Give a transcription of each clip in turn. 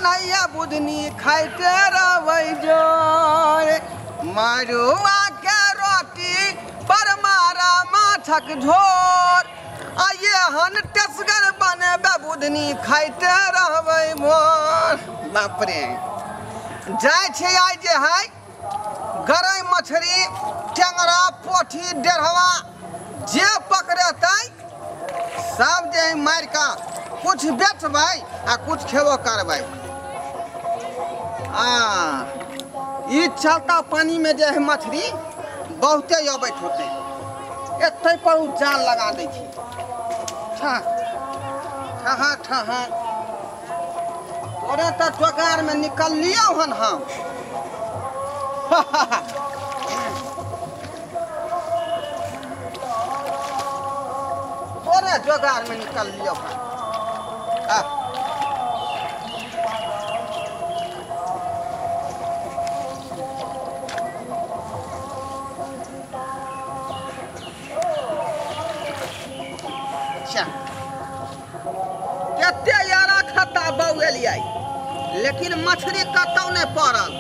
बनैया बुधनी खाइते रहबै जोर। मरुआ के रोटी पर मारा माछक झोर, आ एहन टेसगर बनेबै बुधनी खाइते रहबै भोर। बाप रे, जाइ छै आइ जे है गरई मछली, टेंगरा, पोठी, डेढ़वा जे पकड़ेतै सब जे मारि कऽ कुछ बेचबै आ कुछ खेबो करबै। आ ई चलता पानी में जे है मछली बहुते अबैत होतै, एतै पर उ जाल लगा दै छी। ठा ठहा ठहा तोरे तऽ जोगार में निकललियौ हन हम। तोरे जोगार में निकललियौ हन। अच्छा, कते यारा खत्ता बौएलियै लेकिन मछली कतौ नहि पड़ल।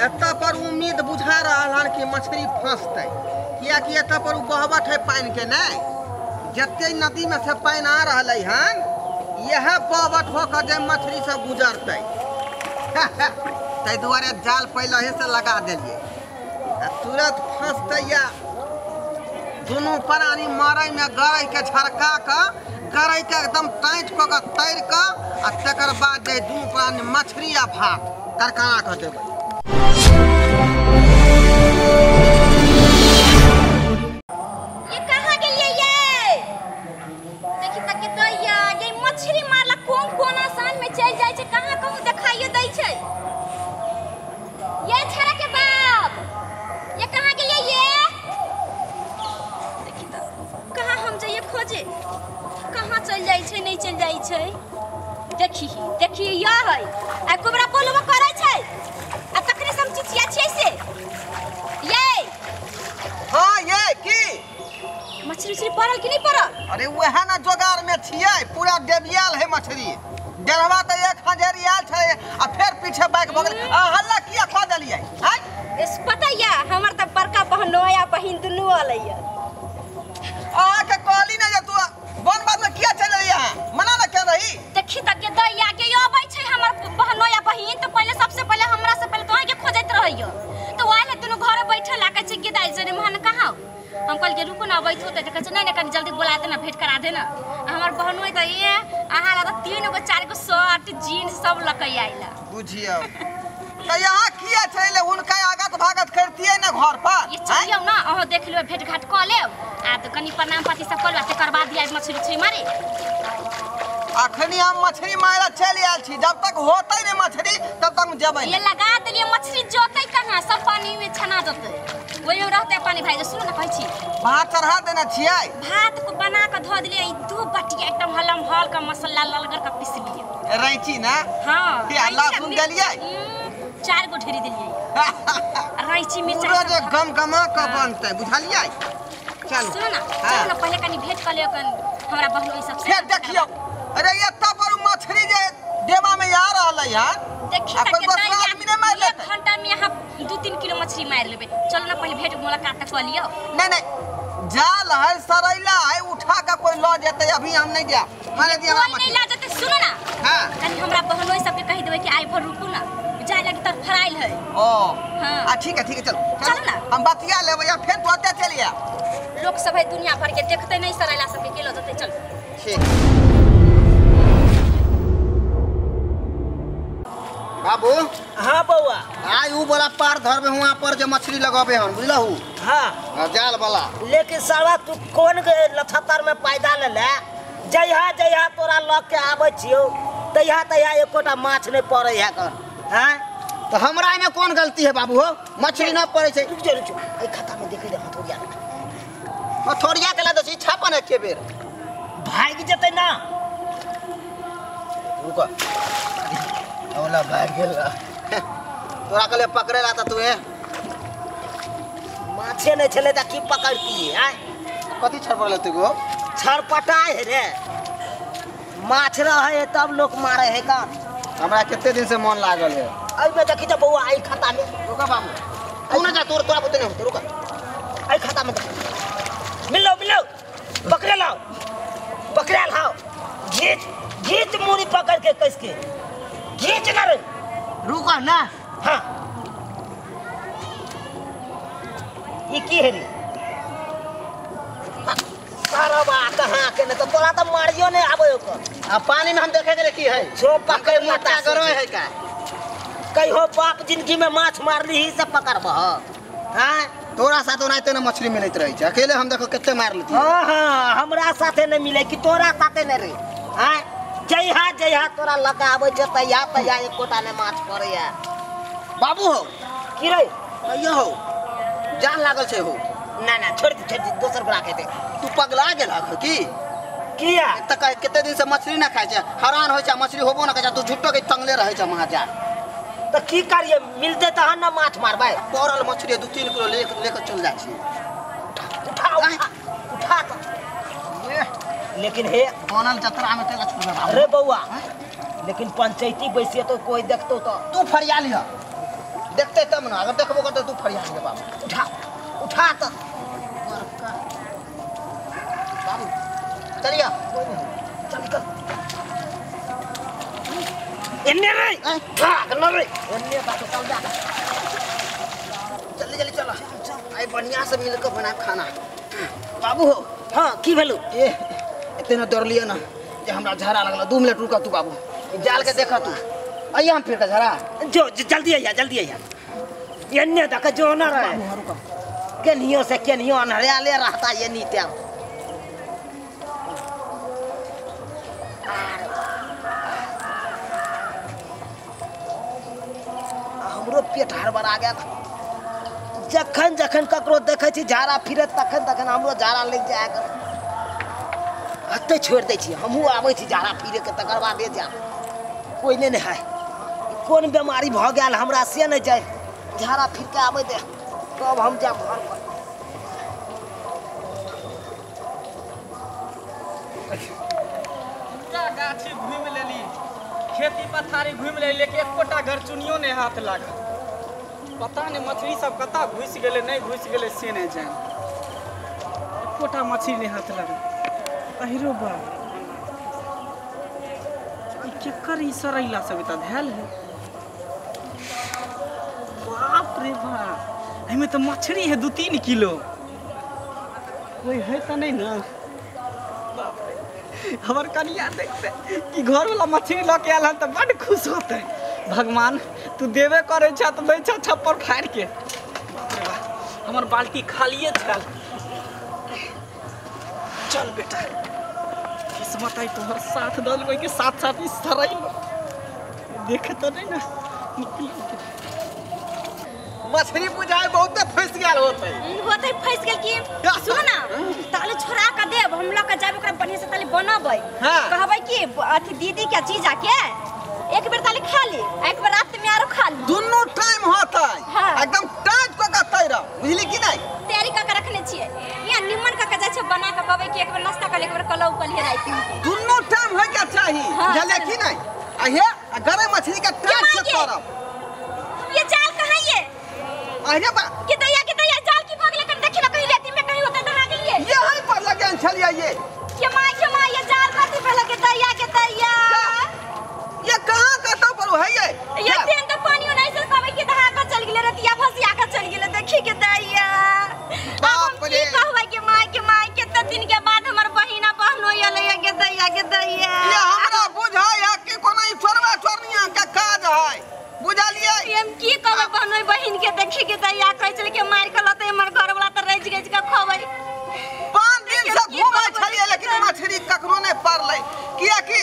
एतऽ पर उम्मीद बुझा रहल हन कि मछली फंसतै, कियाकि एतऽ पर उ बहबट है पानि के नहि, जते नदी में से पानि आ रहलै हन यह बहबट होकर जे मछली सब गुजरतै। ताहि दुआरे जाल पहिले से लगा देलियै आ तुरंत फंसतै। या दुनू प्राणी मरै में गरई के झरका कऽ गरई के एकदम टाइट कऽ कऽ तैर कऽ आ तकर बाद जे दुनू प्राणी मछली आ भात करकरा कऽ देबै। ये कहाँ गेलियै ये? देखी त के दैया ये मछली मारला कोन कोन आसान में चलि जाइ छै, कहाँ कहूँ देखाइयो दै छै। ये छड़ा के बाप, ये कहाँ गेलियै ये? देखी त कहाँ हम जइए खोजे, कहाँ चलि जाइ छै, नहीं चलि जाइ छै। देखी देखी यह है आ कोबरा बोलबो करै छै आ तखने से हम चिचिया छियै से। ये हाँ, ये की मछली उछली पड़ल कि नहीं पड़ल? अरे वएह ना जोगार में छियै, पूरा डेबियाल है मछली। डेढ़वा तऽ 1000 आयल छै आ फेर पीछे बैक भऽ गेलै। आ हल्ला किया खा देलियै? आँय इस पता या हमर तऽ बड़का बहनोया बहिन दुनू अलैया। अहाँके कहली ने जे तू वन बात में किया चलि एलियै अहाँ, मना ने केने रही। देखी त के दैया के अबै छै हमर बहनोया बहिन तऽ पहिले सबसे पहिले हमरा से पहिले तोहे के खोजैत रहैयो। तऽ आयल है दुनू घरे बैठल आ कहै छै के दाइ जने महन कहाँ। हम कहलियै रुकू ना अबैत होतै, तऽ कहै छै नहि नहि कनी जल्दी बोला दे ना, भेंट करा दे ना। हमर बहनोय तऽ ये अहाँ लग 3 गो 4 गो शर्ट जीन्स सब लऽ के आइला। बुझियौ तऽ यहाँ किया चलि हुनका आगत भागत करतियै ने घर पर। ये चलियौ ना अहाँ देख लेबै, भेंट घाट कऽ लेब आ तऽ कनी प्रणाम पाती सब कऽ लेब, तकर बाद आबि मछली उछली मारे। अखनी हम मछली मारे चलि आयल छी, जब तक होतै ने मछली तब तक हम जेबै। ये लगा देलियै मछली जोतै कहाँ, सब पानी में छना जेतै, ओहिमे रहतै पानी। भाई जे सुनू ने कहै छी भात चढ़ा देने छियै, भात को बना कऽ धऽ देलियै, ई 2 बटिया एकदम हलम हल का मसाला ललगर का पीस लियै। रैची ना? हाँ, या लहसुन देलियै? 4 गो ढेरी देलियै। रैची मिर्चा पूरा जे गम गमा कऽ बनतै, बुझलियै? चलू सुनू ना, चलू ना पहिले कनी भेंट कऽ लियौ कन हमरा बहनोई सब से। फेर देखियौ, अरे एतऽ पर मछली जे डेबा में आ रहलै हन, देखी आ त कोई के दोसरा दैया आदमी नहि मारि 1 लेतै। घंटा में यहाँ 2-3 किलो मछली मारि लेबै। चलू ना पहिले भेंट मुलाकात तक कऽ लियौ। नहीं नहीं, जाल है सरैला है, उठा के कोई लऽ जेतै, अभी हम नहीं जायब। मारे दिया हमरा कोई नहीं मछली। ला जेतै। सुनू ना, हाँ कनी हमरा बहनोई सबके कहि देबै कि आइ भर रुकू ना, जाय लगी तर फराइल है। ओ हाँ। आ ठीक है ठीक है, चलो चलू ना। हम बतिया लेबै या फेर तुरंते चलि आयब। लोक सब है दुनिया भर के देखते नहीं सरैला सबके के लऽ जेतै। चलू ठीक। बाबू। हाँ बउआ। आइ उ वाला पार धरबे हुआं पर जे मछली लगाबे हन, बुझलहु? हाँ जाल वाला। लेकिन साला तू कौन के लछतर में पैदा ले जहिया जहिया तोरा लग के आबै छियौ तहिया तहिया एकोटा माछ नहीं पड़ै है कर। हैं तो हमरा में कौन गलती है बाबू हो, मछली न पड़ै छै। रुक जो रुक जो, एहि खाता में देखै ले हथौड़िया। हथौड़िया के ला दे छी छापन एके बेर भागि जेतै ना। रुक, ओला भाग गेल तोरा कहले पकड़े ला त तू माछे नहीं छले त की पकड़ती आय? कथी छड़पड़ले तू गो? छड़पटाय है रे, माछ रहे है तब लोग मारे है का। हमरा कते दिन से मन लागल है। एहिमे देखी त बौआ आई खाता में। रुका बाबू तू ना जा, तोर तोरा बुते नहीं होते, रुका आई खाता में मिलो मिलो पकड़े लाओ, पकड़े लाओ, घीच घीच मूरी पकड़ के कस के घीच ना रे। रुका ना। हाँ ये की है रे? सारा बात कहाँ के न तो तोरा तो मारियो नहीं आबे ओकर। आ पानी में हम देखे गेले की है छो पकड़ मोटा गरो है का? कहियो बाप जिंदगी में माछ मारली ही सब पकड़बह। हां तोरा साथ ओनाहिते न मछली मिलैत रहै छै, अकेले हम देखो कते मार लेती। हां हां हमरा साथे नहीं मिले कि तोरा साथे नहीं रे। हां जइहा जइहा तोरा लगाबै छै तैया तैया एकोटा ने माछ पड़ैया। बाबू हो की रे? कहियो हो जान लागल छै हो। ना ना छोड़ दे छोड़ दे, दोसर गोरा खेते। तू पगला गेल हक की? किया त कते दिन से मछली ना खाय छै, हैरान होय छै, मछली होबो ना करै छै, तू झूठो के टंगले रहै छै महाजा। त की करिए, मिलते तहन ना माछ मारबै। पड़ल मछली 2-3 किलो ले लेके चल जाइ छी। उठा उठा उठा त लेकिन हे बनल जतरा में तेला छोड़ दे अरे बौआ। लेकिन पंचायती बैसिए तो कोई देखतो तो तू फरिया लिह, देखते तब ना, अगर देखबो करते तू फरिया लिह बाबू। उठा उठा त बाबू चलिया चल चल एन्ने रे भाग न रे एन्ने बात चल जा, जल्दी जल्दी चल, आई बढ़िया से मिलकर बना खाना। बाबू हो। हां की भेलु? ए एते न डरलिए ना जे हमरा झरा लगल। 2 मिनट रुक तू बाबू, जाल के देखा तू आइया हम फिर का झरा। जो जल्दी आइया जल्दी आइया, एन्ने तक जो ना रहे बाबू। रुक केनियो से केनियो अनहरिया ले रहता ये नीते। हमरो पेट हड़बड़ा गेल। जखन जखन ककरो देखै छी झाड़ा फिरत तखन तखन हमरो झाड़ा लागि जाय। एते छोड़ि दै छी, हमहूँ आबै छी झाड़ा फिरे के, तकर बादे जायब। कोइ नहि ने है, कोन बेमारी भऽ गेल हमरा से नहि जाय। झाड़ा फिर के आबै दे तब हम जायब घर पर। पूरा गाछी घूमि लेली, खेती पथारी घूमि लेली, लेकिन एकोटा घरचुनियो नहि हाथ लागल। पता नहीं मछली सब कतऽ घुसि गेलै नहि घुसि गेलै से नहि जान, एकोटा मछली नहि हाथ लागल। अहिरो बा ई केकर ई सरैला सब एतऽ धयल है? बाप रे बाप, एहिमे तऽ मछली है 2-3 किलो। कोई है तऽ नहीं ना? बाप रे, हमर कनिया देखते कि घरवाला मछली लऽ के आयल हन तऽ बड्ड खुश होतै। भगवान तू देबे करै छह तऽ दै छह छप्पर फाड़ि के। बाप रे बाप, हमर बाल्टी खालिए छल। चल बेटा, किस्मत आई तोहर साथ दल के साथ साथ ई सरैल देखे तऽ नहीं ना निकल। मछली बुझाय बहुते फंस गेल होतै। होतै फंस गेल की? सुन ना ताले छोड़ा के देब, हम लऽ के जाब ओकरा बढ़िया से ताले बनबै। कहबै कि अथी दीदी के जीजा के एक बेर ताले खा ली, एक बेर रात में आरो खा ली, दुनू टाइम होतै। एकदम टाइट क के तैर, बुझली कि नहीं? तैयारी क के रखने छियै, यहाँ निमन क के जाइ छै बना के, कहबै कि एक बेर नाश्ता कर, एक बेर कलौ कलिए राति में। दुनू टाइम होय के चाही, बुझलियै कि नहीं? आ हे गरे मछली के टाइट से करब। ये जाल कहाँ ये? अरे बा के दैया जाल की भगले कर, देखि ना कहीं रेती में कहीं होता दहा गेलिए। यही पर लगन छलिए ये। के माय ये जाल कथी भेल के दैया के दैया? ये कहां कतौ पर है ये? ये तेन तो पानी नहीं से कहबै कि दहा के चल गेले, रतिया भसिया के चल गेले, देखि के दैया। बाप रे, की कहबै के माय केते दिन के बाद हमर बहिना बहनो अलै के दैया के दैया। ये हमरा बुझाय है कि कोनो ई चोरवा चोरनिया के काज है, बुझलियै? हम की कहबै बहनो बहिन के, देखि के दैया कहै छलै के मार के लतै हमर घर वाला त रहि गेल के खबै। 5 दिन से घुमै छलियै लेकिन मछली ककरो नहि पड़लै, कियाकि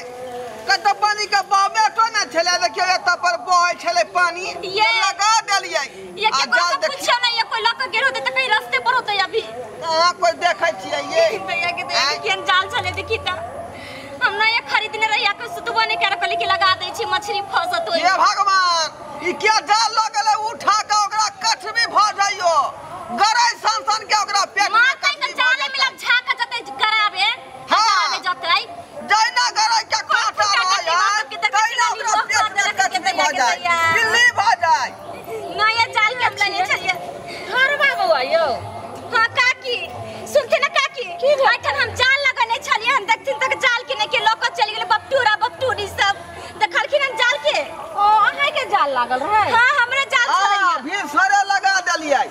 कतौ पानी के बहबेटो नहि छलै। देखियौ एतऽ पर बहै छलै पानी, लगा देलियै। ये केकरो से पूछियौ नहि, ये कोई लऽ के गेल होतै तऽ कहीं रास्ते पर होतै अभी। कहाँ कोई देखै छियै ये? दैया के दैया केहन जाल छलै देखी तऽ। हम ना ये खरीदने रहिया के सुतबो नहीं कर कहली कि लगा दै छी मछली फसत होई। हे भगवान, ई के जाल लऽ गेलै उठा के ओकरा कटबी भऽ जाइयो, गरै सन सन के ओकरा पेट में कटबी भऽ जाइयो। मिलब झाका जतै कराबे। हां जतै जैना गरै के काटा रहै तैना ओकरा पेट में की एखन हम जाल लगने छलियै हम देखथिन तक जाल के ने के लऽ कऽ चलि गेलै बपटूरा बपटूरी सब देखलखिन हम जाल के। ओ अहाँ के जाल लागल रहै? हां हमरे जाल छलैया। भी सरे लगा देलियै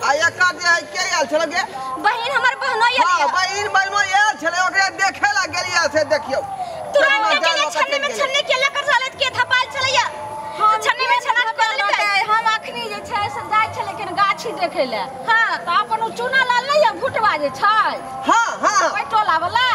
आ एकर जे है के आयल छलै गे बहिन हमर बहनोई आयल। हां बहिन बहनोई आयल छलै ओकरा देखे ला गेलियै से देखियौ तुरंत के छन्ने में छन्ने के लकर चलत के धपाल छलैया। हां छन्ने में छना कर लेलकै। हम अखनी जे छै से जाय छलै केन गाछी देखै ले। हां त अपन उ चूना लाल नै या घुटवा जे छै। हां हां ओइ टोला वाला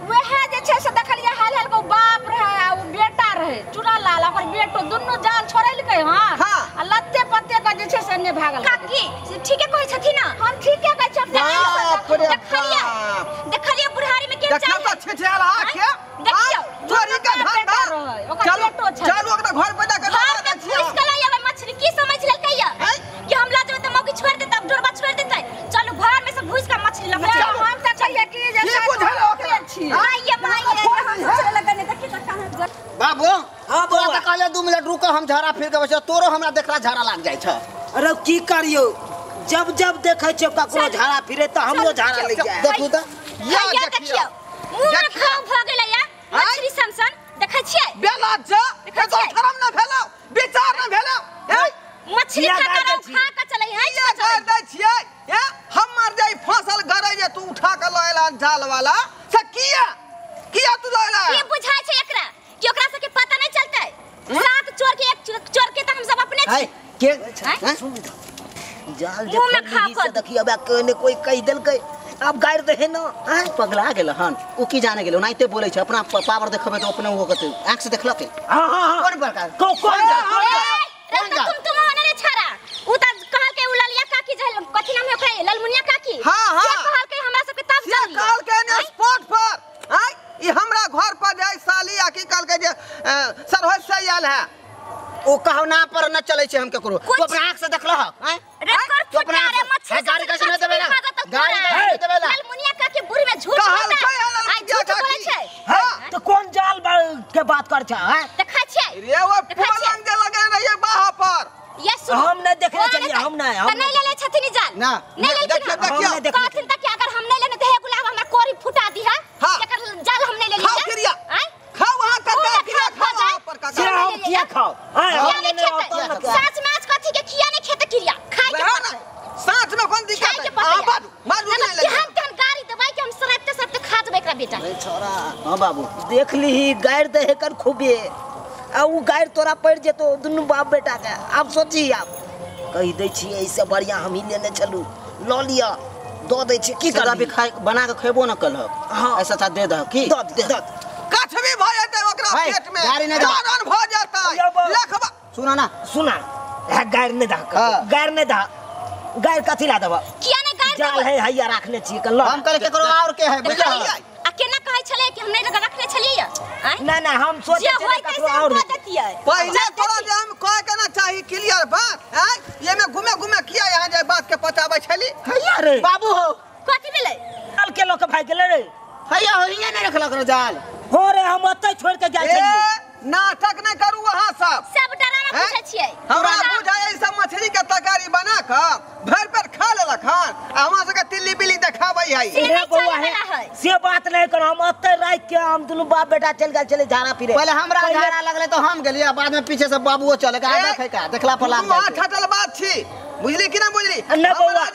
वएह जे छै से देखलियै हाल हाल के बाप रहे आ उ बेटा रहे चूना लाल ओकर बेटो दुन्नू जाल छोड़लकै। हां आ लत्ते पत्ते के जे छै से ने भागल। काकी ठीके कहै छथिन ना? हम ठीके कहै छी। देखलियै देखलियै बुढ़ारी में के चाल देखियौ त छिछेल हा के देखियौ चोरी के धंधा ओकर बेटो छै। चलू ओकरा घर पैदा कर घर में घुस के लई आबै मछली की समझ लेलकै या कि हम ला जेबै त मौकी छोड़ देतै अब ढोरबा छोड़ देतै। चलू घर में से घुस के मछली लऽ के चलू। हम त कहिए कि जे बुझल ओकरा छी माइये माइये हम सोचले लगने देखि त कहां बाबू। हां तोरा त कहले 2 मिनट रुको हम झाड़ा फिर के बच्चा तोरो हमरा देखला झाड़ा लाग जाइ छ। अरे की करियो जब जब देखै छियै ककरो झाड़ा फिरे त हमरो झाड़ा लग जाय। देखू त या देखियौ मुंह में खाव भ गेलै या मछली समसन देखै छियै बेला जा देखो शरम न भेलौ विचार न भेलौ ए मछली खा के खा के चलै है किया कर दै छियै ए हमर जे फसल गरै जे तू उठा के ल एला जाल वाला से किया किया तू ल एला? की बुझाय छै एकरा कि ओकरा सबके पता नहीं चलतै? सात चोर के एक चोर के त हम सब अपने छी के जाल जे से देखियो अब कोई कोई कह देलकै अब गारि दे न पगला गेल हन उ की जाने गेल ओनाहिते बोलै छै अपना पावर देखबै त अपने ओ कहतै आंख से देखलकै। हां हां हां कोन प्रकार को कोन कोन जा तुम होने छाड़ा उ त कहलकै उ ललिया काकी जे कथि नाम है ओकरा ललमुनिया काकी। हां हां से कहलकै हमरा सबके तब चल कहलकै ने स्पॉट पर आय ई हमरा घर पर जाय साली आ की कहलकै जे सरहोज से आयल है ओ कहना पर न चलै छै हम केकरो। तू अपना आंख से देखलह हैं? रिकॉर्ड तू अपना फुटा रे मछली गाड़ी कैसे न देबे ना गाड़ी कैसे देबे ला ललमुनिया काकी बुढ़ में झूठ कहलकै आई झूठ बोलै छै। हां त कोन जाल के बात कर छ हैं? देखै छियै रे ओ पलंग जे लगे रहिए बाहा पर ये सुन हम नहीं देखले चलिए हम नहीं हम नहीं लेले छथिन जाल ना नहीं लेलखिन। देखियो कहथिन त कि अगर हम नहीं लेने त हे गुलाब हमरा कोरी फुटा दी है एकर जाल हम नहीं लेली। खाओ क्रिया खाओ वहां का क्रिया खाओ वहां पर का से हम किया खाओ हां हम लेने साँच में आज कथी के किया नहीं खेते क्रिया खाय के पड़तै साँच में कोन दिक्कत है? हां बाजू बाजू नहीं ले केहन केहन गाड़ी देबै कि हम सरापते सरापते खा जेबै एकरा बेटा। अरे छोरा हां बाबू देख लीही गारि दे एकर खूबे आ उ गारि तोरा पड़ जेतो दुनू बाप बेटा के। आब सोची आप कहि दै छी ऐसे बढ़िया हम ही लेने चलू ल लिया the दै छी की करबी खाय बना के खेबो न कलह। हां ऐसा सा दे दह की the they कछ भी भ जेतै ओकरा पेट में गारि नहीं दह भ जेतै लखबा सुना ना सुना है गारि नहीं दह गारि नहीं दह गारि कथि ला देबा किया नहीं गारि जाल है हैया राखने छी के ल हम करे केकरो और के है बुझलियै आ केना कहै छलै कि हम नहीं रखने छलियै ना ना हम सोचे छलियै ककरो और देतियै पहले तोरा जे हम कह के ना चाही क्लियर बात हैं ये में घुमे घुमे किया यहां जे बात के पचाबै छली हैया रे बाबू हो कथि भेलै जाल के लोक भाग गेलै रे हैया होइया नहीं रखलक रे जाल हो रे हम ओतै छोड़ के जाइ छलियै। नाटक नहीं करू अहाँ सब सब डरामा पूछै छियै हमरा बुझाय ई सब मछली के तरकारी बना के भर पेट खा लेलक हन आ हमरा सबके तिल्ली बिल्ली देखाबै है रे बौआ है से बात नहीं कर हम ओतै राख के हम दुनू बाप बेटा चल गेल छलै झाड़ा फिरे। पहले हमरा झाड़ा लगले तो हम गेलियै बाद में पीछे से बाबूओ चले के देखै का देखला पर लाग जाइ छटल बात छी बुझली कि ना बुझली? ना बौआ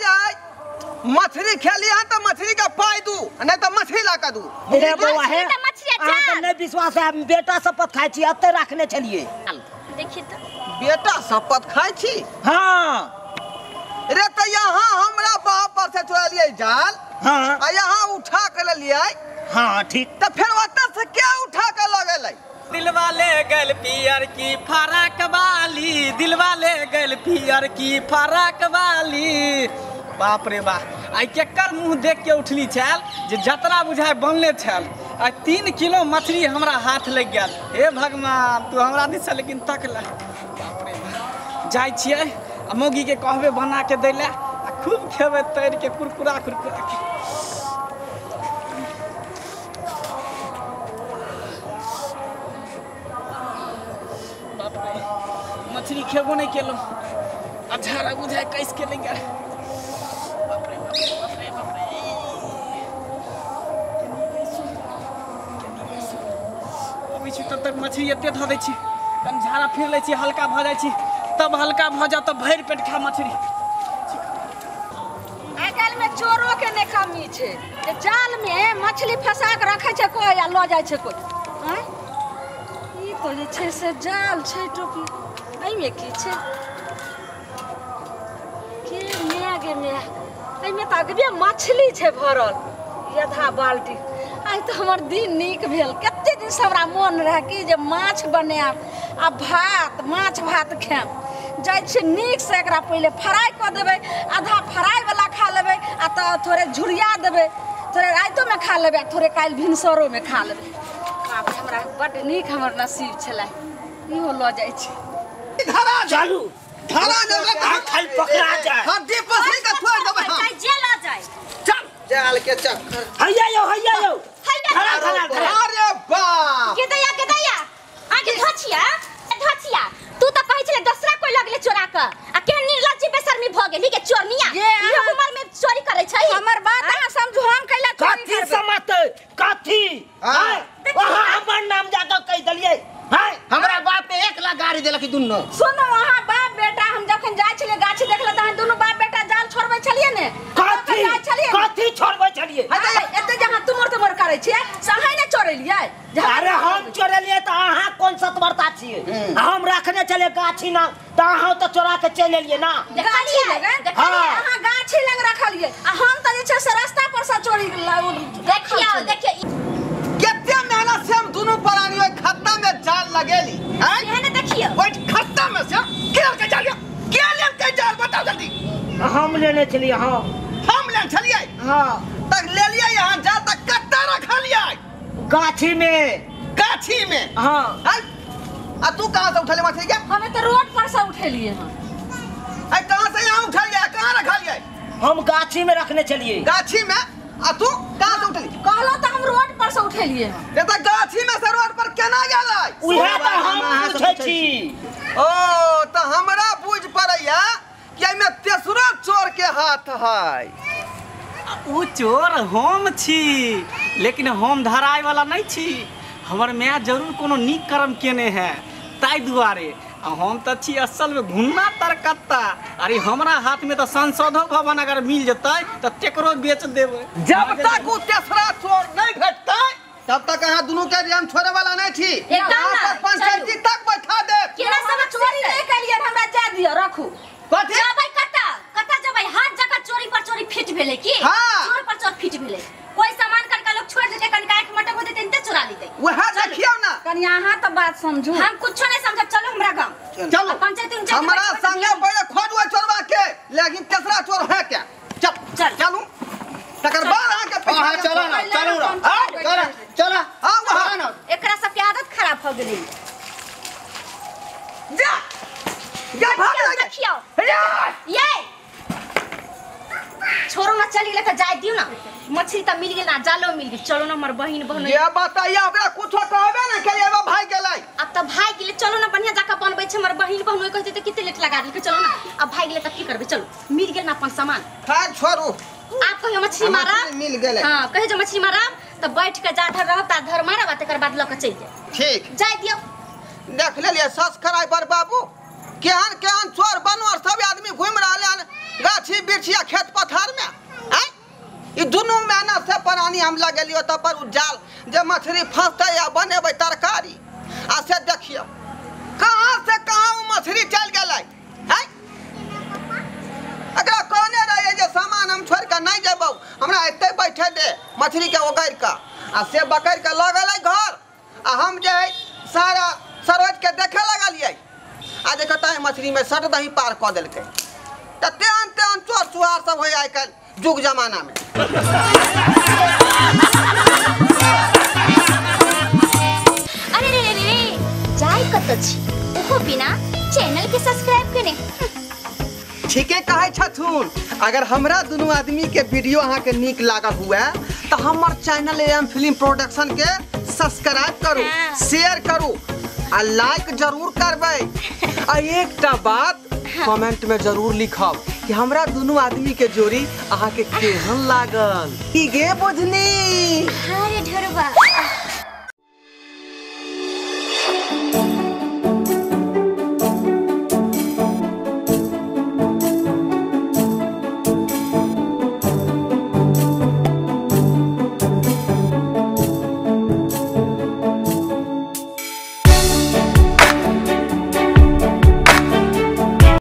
मछली खेली हन त मछली के पाई दू नहीं त मछली ला के दू। रे बौआ है अहाँ नहीं विश्वास है बेटा शपथ खाइ छी एते राखने छलियै। देखी त बेटा शपथ खाइ छी। हां रे त यहाँ हमरा बाप पर से चोरलियै जाल। हां आ यहाँ उठा के लेलियै। हां ठीक त फिर ओतऽ से क्या उठा के ल गेलै? दिलवा ले गल पियर की फराक वाली, दिलवा ले गल पियर की फराक वाली। बाप रे बाप, आई केकर मुँह देख के उठली छल जे जतरा बुझाय बनले छल। आ 3 किलो मछली हमरा हाथ लग गया। हे भगवान, तू हमरा दिस लेकिन तकला। बाप रे बाप, जाइ छियै आ मौगी के कहबे बना के दै ले आ खूब खेबै तैर के कुरकुरा कुरकुरा के। बाप रे, मछली खेबो नहीं केलो आ झाड़ा बुझाय कैस के लेंगे। बाप रे बाप रे बाप रे बाप रे। मछली एते धऽ दै छी, कनि झाड़ा फिर लै छी, हल्का भऽ जाइ छी, तब हल्का भऽ जाउ तब भरि पेट खा मछली। आइ काल्हि में चोरो के नहि कमी छै जे जाल में मछली फंसा के रखै छै कोइ आ लऽ जाइ छै कोइ। आँय ई तो जे छै से जाल छै टोपी, एहिमे की छै के माय गे माय, एहिमे तऽ अगबे मछली छै भरल आधा बाल्टी। आइ तऽ हमर दिन नीक भेल, कते दिनसँ हमरा मोन रहै कि जे माछ बनायब आ भात, माछ भात खायब। जाइ छियै नीकसँ एकरा पहिले फ्राइ कऽ देबै, आधा फ्राइवला खा लेबै आ तऽ थोड़े झुरिया देबै, थोड़े रातिओमे खा लेबै आ थोड़े काल्हि भिनसरोमे खा लेबै। बाप रे, हमरा बड्ड नीक हमर नसीब छलै, इहो लऽ जाइ छी। चलू धरा देबै खाली पकड़ा जाए, हड्डी पसरी के छोड़ देबै हम। चाहे जे लऽ जाए। चल जाल के चक्कर। हैया यौ हैया यौ, धरा धरा धरा। अरे बाप के दैया के दैया, आगे धछिया धछिया, तू तऽ कहै छले दोसरा कोइ लगले चोरा क, आ केहन निर्लज्ज बेशर्मी भ गेली के चोरनिया, इहो उमर में चोरी करै छै। हमर बात अहाँ समझू, हम कैला चोरी कथी करबै? समझतै कथी? हाँ। वहाँ हमर नाम जाकर कहि देलियै। हैं हमरा बाप ने 1 लाख गाड़ी देलक दुनू। सुनू अहाँ बाप बेटा, हम जखन जाइ छलियै गाछी देखले तऽ अहाँ दुनू बाप बेटा जाल छोड़बै छलियै ने। कथी जाइ छलियै ने? कथी छोड़बै छलियै? एते जे अहाँ तुमर तुमर करै छियै से अहाँ ने चोरेलियै? अरे हम चोरेलियै तऽ अहाँ कोन सतवर्ता छियै? हम रखने छलियै गाछी ना तऽ अहाँ तऽ चोरा के चलि एलियै ना। गाछी लग हाँ। अहाँ गाछी लग रखलियै आ हम तऽ जे छै से रास्ता पर से चोरी देखियौ देखियौ कते मेहनत से हम दुनू प्राणी ओहि खत्ता में जाल लगेली। हैं एहन देखियौ ओहि खत्ता में से के के जाल के लेल के जाल बताओ जल्दी। हम लेने छलियै। हाँ हम लेने छलियै। हाँ तक लेलियै यहाँ जाल तक कत्ता रखलियै? गाछी में। गाछी में? हाँ। हैं आ तू कहाँ से उठले मछली के? हमें तो रोड पर से उठेलियै हन। अरे कहाँ से यहाँ उठलियै, कहाँ रखलियै? हम गाछी में रखने छलियै। गाछी में? आ तू कहाँ से उठली? कहलो तऽ हम रोड पर से उठेलियै हन। ये तऽ गाछी में से रोड पर केना गेलै? उहे तऽ हम पूछै छी। ओ तऽ हमरा बुझ पड़ैया कि एहिमे तेसरो चोर के हाथ है। उ चोर हम छी, लेकिन हम धराय वाला नहीं छी। हमर माय जरूर कोनो नीक कर्म केने है ताहि दुआरे। आ हम तऽ छी असल में घुन्ना तरकत्ता। अरे हमरा हाथ में तऽ संसदो भवन अगर मिल जेतै तऽ तेकरो बेच देबै। जब तक उ तेसरा चोर नहीं भेटतै तब तक अहाँ दुनू के हम छोड़े वाला नहीं छी। एकदम यहाँ पर पंचायती तक बैठा देब। केना सब चोरी नहि केलियै, हमरा जाय दिअ रखू। कथी जबै कता कता जबै? हर जगह चोरी पर चोरी फिट भेलै की? हाँ। चोर पर चोर फिट भेलै। कोई सामान कनका लोग छोड़ देते, कनका एक मटक हो देते ते चोरा लेते। वह देखियौ ना। कनि अहाँ तऽ बात समझू। हम कुछो नहीं समझब, चलो हमरा गांव चलो। पंचायती उंचायती हमरा संगे पहिले खोजबै चोरवा के, लेकिन तेसरा चोर है क्या? चल चल चलू तकर बाद अहाँ के हां चलो ना चलू ना चलो चलो। हां वहां ना एकरा सब के आदत खराब हो गेलै। जा जा भाग जा देखियौ ये छोड़ो ना, चली ले त जाय दियो ना। मछली त मिल गेल ना, जालो मिल गेल। चलो ना हमर बहिन बहन ये बताइए ओकरा कुछो कहबे ना केलिए बा भाई गेलै। अब त भाई गेलै, चलो ना बढ़िया जाके बनबै छै। हमर बहिन बहन कहते त किते लेट लगा देलकै। चलो ना अब भाई गेलै त की करबै? चलो मिल गेल ना अपन सामान। खैर छोड़ू, आप कहियो मछली मारब मिल गेलै। हां कहियो जे मछली मारब त बैठ के जा धर रहब ता धर मारब आ तकर बाद ल के चलि जाय। ठीक जाय दियो। देख लेलिए सब्सक्राइबर बाबू केहन केहन चोर बनवर सब आदमी घूम रहल हन गाछी वृक्षी आ खेत पथार में। आय ई दुनू मेहनत से प्राणी हम लगेलियो तब पर उ जाल जे मछली फंसतै आ बनेबै तरकारी। आ से देखियो कहाँ से कहाँ उ मछली चलि गेलै। आय एकरा कहने रहियै जे सामान हम छोड़ि कऽ नहीं जेबौ, हमरा एतै बैठे दे मछली के ओगरि कऽ। आ से बकरि कऽ लऽ गेलै घर आ हम जे है सारा सरोज के देखे लगलियै आ देखो ताहि मछली में सट दही पार कऽ देलकै। तऽ तेहन तेहन चोर चुहार सब होइ आइ काल्हि जुग जमाना में। अरे रे रे रे जाय कत छी ओहो बिना चैनल के सब्सक्राइब केने। ठीके कहै छथुन। अगर हमरा दुनू आदमी के वीडियो अहाँ के नीक लागल हुए तो हमर चैनल एम फिल्म प्रोडक्शन के सब्सक्राइब करू, शेयर करू आ लाइक जरूर करबै। आ एकटा बात कमेंट में जरूर लिखब कि हमरा दुनू आदमी के जोड़ी अहाँ के केहन लागल। की गे बुझनी? हाँ रे ढोरबा।